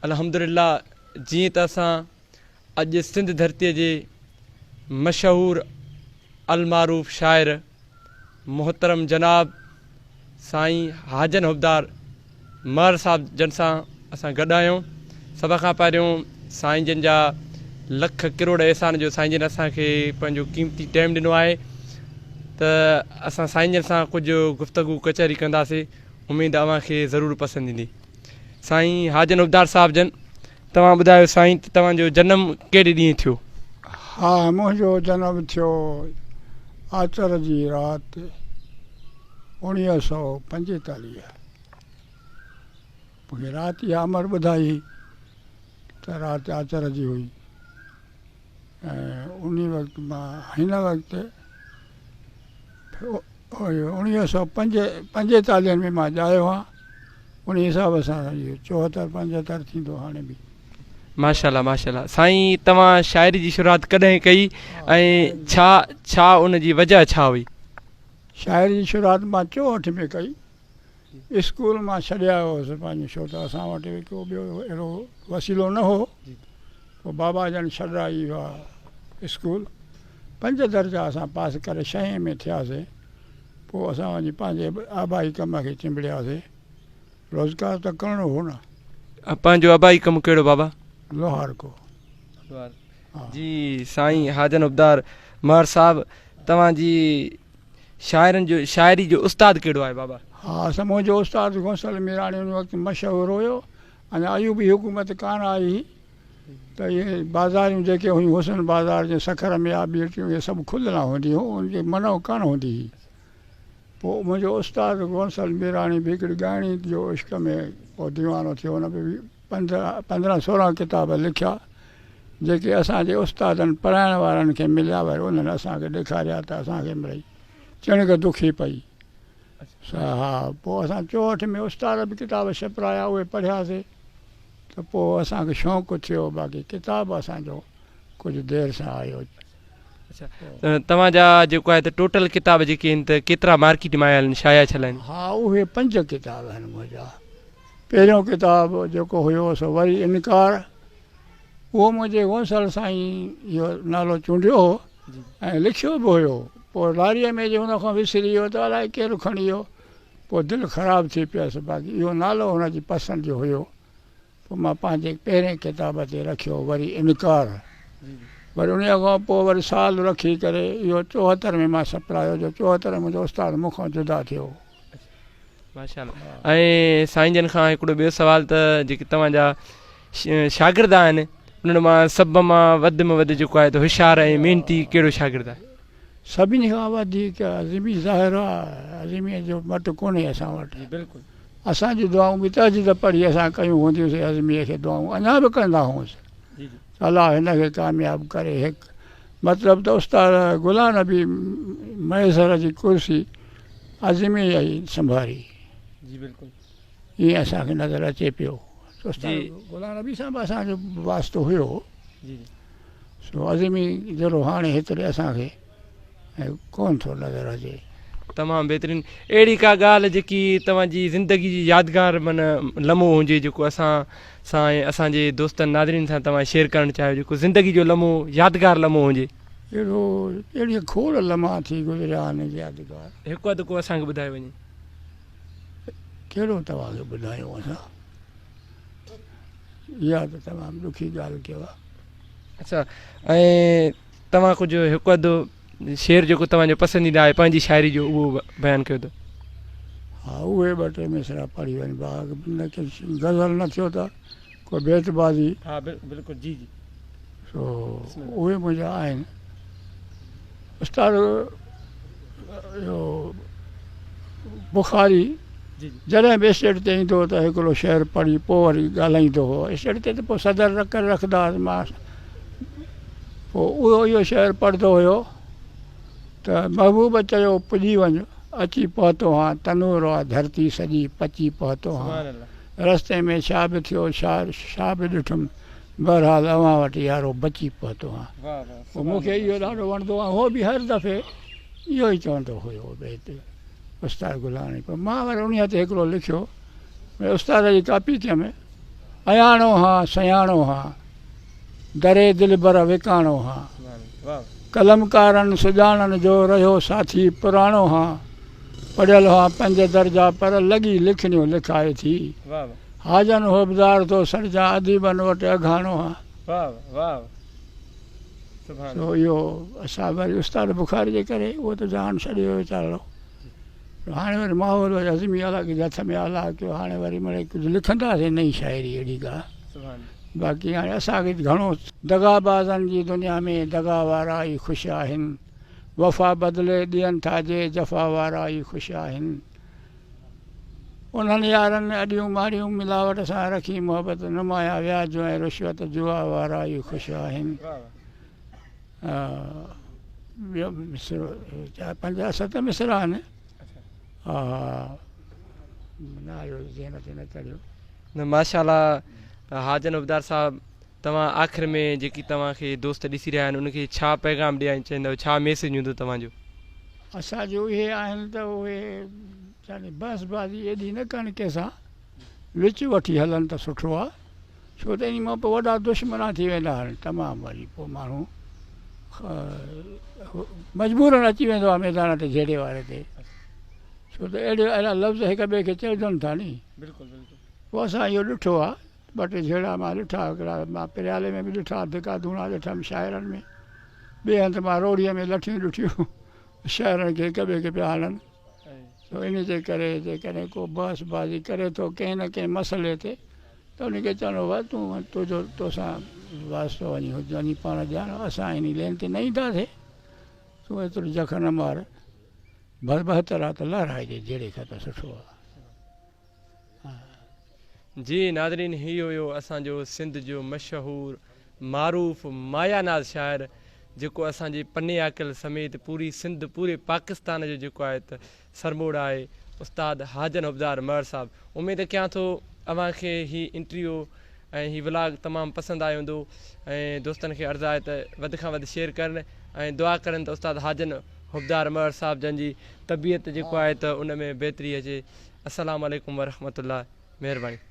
الحمدلله جيئن ته اسان اڄ سنڌ ڌرتيء جي مشهور المعروف شاعر محترم جناب سائين حاجن حبدار مهر صاحب جن سان اسان گڏ آهيون. سڀ کان پهريون سائين جن جا لک ڪروڙ احسان جو سائين جن اسان کي پنهنجو قيمتي ٽائيم ڏنو آهي ته اسان سائين جن سان ڪجهه گفتگو ڪچهري ڪنداسي اميد اوهان کي ضرور پسند ايندي. سائين حاجن حبدار صاحب جن توهان ٻڌايو سائين ته توهان جو جنم ڪهڙي ڏينهن ٿيو؟ ها منهنجو جنم ٿيو آچر جي رات 1945 مون کي رات اها امڙ ٻڌائي هئي ته رات آچر جي هئي ۽ انهي وقت مان هن وقت 1945 ۾ مان ڄايو هان انهي حساب سان اهو 74 75 ٿيندو هاڻي به. ماشاءالله ماشاءالله سائين توهان شاعري جي شروعات ڪڏهن ڪئي ۽ ڇا ڇا ان جي وجه ڇا هئي؟ شاعري جي شروعات مان 64 ۾ ڪئي اسڪول مان ڇڏي آيو هوس پنهنجو ڇو ته اسان وٽ ڪو ٻيو اهڙو وسيلو نه هو پوء بابا جن ڇڏرائي ويا اسڪول پنج درجا اسان پاس ڪري ڇهين ۾ ٿياسين پوء اسان وڃي پنهنجي آبائي ڪم کي چنبڙياسين روزگار ته ڪرڻو هو نه. پنهنجو آبائي ڪم ڪهڙو بابا؟ لوهارڪو. جي سائين حاجن عبدار مهر صاحب توهان جي شاعرن جو شاعري جو استاد ڪهڙو آهي بابا؟ ها سا منهنجو استاد غوثل ميراڻي ان وقت مشهور هيو اڃا ايوبي حڪومت ڪانه آئي هئي ته اهي بازاريون جيڪي هيون حسن بازار جي سکر ۾ آ ٻيٽيون اهي سڀ کليل هونديون هيون ان جي منع ڪانه هوندي هئي پوء منهنجو استاد غوثل ميراڻي به هڪڙي ڳائڻي جو عشق ۾ پوء ديوانو ٿيو ان به 15 16 ڪتاب لکيا جيڪي اسان جي استادن پڙهائڻ وارن کي مليا وري انهن اسان کي ڏيکاريا ته اسان کي مڙئي چڻڪ دکي پئي سا ها پوء اسان 64 ۾ استاد به ڪتاب ڇپرايا اهي پڙهياسي ته پوء اسان کي شوق ٿيو باقي ڪتاب اسان جو ڪجهه دير سان آيو. اڇا توهان جا جيڪو آهي ته ٽوٽل ڪتاب جيڪي آهن ته ڪيترا مارڪيٽ ۾ آيا آهن شايع ٿيل آهن؟ ها اهي پنج ڪتاب آهن منهنجا. پهريون ڪتاب جيڪو هيو سو وري انڪار اهو منهنجي غونثل سائين اهو نالو چونڊيو هو ۽ لکيو به هيو پوء لاريء ۾ جي هن کان وسري ويو ته الائي ڪير کڻي ويو پوء دل خراب ٿي پيس باقي اهو نالو هن جي پسند جو هيو پوء مان پنهنجي پهرين ڪتاب تي رکيو وري انڪار وري انهيء کان پوء وري سال رکي ڪري اهو 74 ۾ مان ڇپرايو جو 74 ۾ منهنجو استاد مون کان جدا ٿيو. ماشاءالله ۽ سائين جن کان هڪڙو ٻيو سوال ته جيڪي توهان جا شاگرد آهن انهن مان سڀ مان وڌ ۾ وڌ جيڪو آهي ته هوشيار ۽ محنتي ڪهڙو شاگرد آهي؟ سڀني کان وڌيڪ عظيمي ظاهر آهي عظيمي جو مٽ ڪونهي اسان وٽ. جي بلڪل. اسان جون دعائون به تهجد پڙهي اسان ڪيون هونديون سي عظيمي کي دعائون اڃا به ڪندا هونس ته الله هن کي ڪامياب ڪري هڪ مطلب ته استاد غلام نبي مهيسر جي ڪرسي عظيمي ئي سنڀاري. جي بلڪل. ائين اسان کي نظر اچي پيو. استاد غلام نبي سان به اسان جو واسطو هيو. جي جي. سو عظيمي جهڙو هاڻي هيتري اسان کي ڪونه ٿو نظر اچي. تمام بهترين اهڙي ڪا ڳالهه جيڪي توهان جي زندگي جي يادگار من لمحو هجي جيڪو اسان سان ۽ اسان جي دوستن ناظرين سان توهان شيئر ڪرڻ چاهيو جيڪو زندگي جو لمحو يادگار لمحو هجي. اهڙو اهڙي کوڙ لمحا ٿي گذريا آهن يادگار. هڪ اڌ ڪو اسان کي ٻڌايو وڃي. ڪهڙو توهان کي ٻڌايون اسان. اها ته تمام ڏکي ڳالهه ڪيو آهي. اڇا ۽ توهان ڪجهه هڪ اڌ شعر جيڪو توهان جو پسنديده آهي پنهنجي شاعري جو اهو بيان ڪيو ته. ها اهي ٻه ٽي مصرع پڙهي وڃ باغ نه ڪي غزل نه ٿيو ته ڪو بيت بازي. ها بلڪل جي جي. سو اهي منهنجا آهن. استاد اهو بخاري جڏهن به اسٽيج تي ايندو هو ته هڪڙو شعر پڙهي پوء وري ڳالهائيندو هو. اسٽيج تي ته پوء صدر ڪري رکندا هئس مان. پوء اهو اهو شعر پڙهندو هيو ته محبوب چيو پڄي وڃ اچي پهتو هان تنور آ ڌرتي سڄي پچي پهتو هان رستي ۾ ڇا به ٿيو ڇا ڇا به ڏٺم بهرحال اوهان وٽ يارو بچي پهتو هان. پوء مون کي اهو ڏاڍو وڻندو هو ۽ هو به هر دفعي اهو ئي چوندو هيو بيت استاد گلاڻي. پوء مان وري انهيء تي هڪڙو لکيو، استاد جي ڪاپي ڪيم. اياڻو هان سياڻو هان، دري دلبر وڪاڻو هان. قلمڪارن سڄاڻن جو رهيو ساٿي پراڻو هان. پڙهيل هان پنج درجا پر لڳي لکڻيون لکائي ٿي. حاجن حبدار ٿو سڏجان اديبن وٽ اگهاڻو هان. سو اهو اسان وري استاد بخاري جي ڪري اهو ته جهان ڇڏي ويو ويچارو. هاڻي وري ماحول وري عظمي الله جي هٿ ۾ الله ڪيو هاڻي وري مڙئي ڪجهه لکنداسين نئين شاعري اهڙي ڪا باقي هاڻي اسان کي گهڻو دغابازن جي دنيا ۾ دغا وارا ئي خوش آهن وفا بدلي ڏين ٿا جي جفا وارا ئي خوش آهن انهن يارن اڏيون ماڙيون ملاوٽ سان رکي محبت نمايان وياج ۽ رشوت جوا وارا ئي خوش آهن. ٻيو مصرعو چار پنج ست مصرعا آهن ها نه آيو ذهن تي نه چڙهيو. نه ماشاء الله حاجن عبدار صاحب توهان آخر ۾ جيڪي توهان کي دوست ڏسي رهيا آهن انهن کي ڇا پيغام ڏيڻ چاهيندؤ ڇا ميسيج هوندو توهان جو. اسان جو اهي آهن ته اهي يعني بحث بازي ايڏي نه ڪن ڪنهن سان وچ وٺي هلن ته سٺو آهي. ڇو ته انهي مان پوء وڏا دشمنا ٿي ويندا آهن تمام وري پوء ماڻهو مجبورن اچي ويندو آهي ميدان تي جهيڙي واري تي ڇو ته اهڙي اهڙا لفظ هڪ ٻئي کي چئجن ٿا ني پوء اسان اهو ڏٺو آهي ٻه ٽي جهيڙا مان ڏٺا هڪڙا مان پريالي ۾ به ڏٺا ڌڪا ڌوڻا ڏٺم شاعرن ۾ ٻئي هنڌ مان روهڙيء ۾ لٺيون ڏٺيون شاعرن کي هڪ ٻئي کي پيا هڻن سو ان جي ڪري جيڪڏهن ڪو بحث بازي ڪري ٿو ڪنهن نه ڪنهن مسئلي تي ته ان کي چوڻو ڀاء تون تنهنجو توسان واسطو وڃي وڃي پاڻ ڄاڻ اسان انهي لين تي نه اينداسين تون ايترو جک نه مار بهتر آ ته لهرائجي جهيڙي کان ته سٺو آ. جي ناظرين هي هيو اسان جو سنڌ جو مشهور معروف مايا ناز شاعر جيڪو اسان جي پني عاقل سميت پوري سنڌ پوري پاڪستان جو جيڪو آهي ته سرموڙ آهي استاد حاجن حبدار مهر صاحب اميد ڪيان ٿو اوهان کي هي انٽريو ۽ هي ولاگ تمام پسند آيو هوندو ۽ دوستن کي عرض آهي ته وڌ کان وڌ شيئر ڪرن ۽ دعا ڪرن ته استاد حاجن حبدار مهر صاحب جن جي طبيعت جيڪو آهي ته ان ۾ بهتري اچي السلام عليڪم ورحمة الله مهرباني.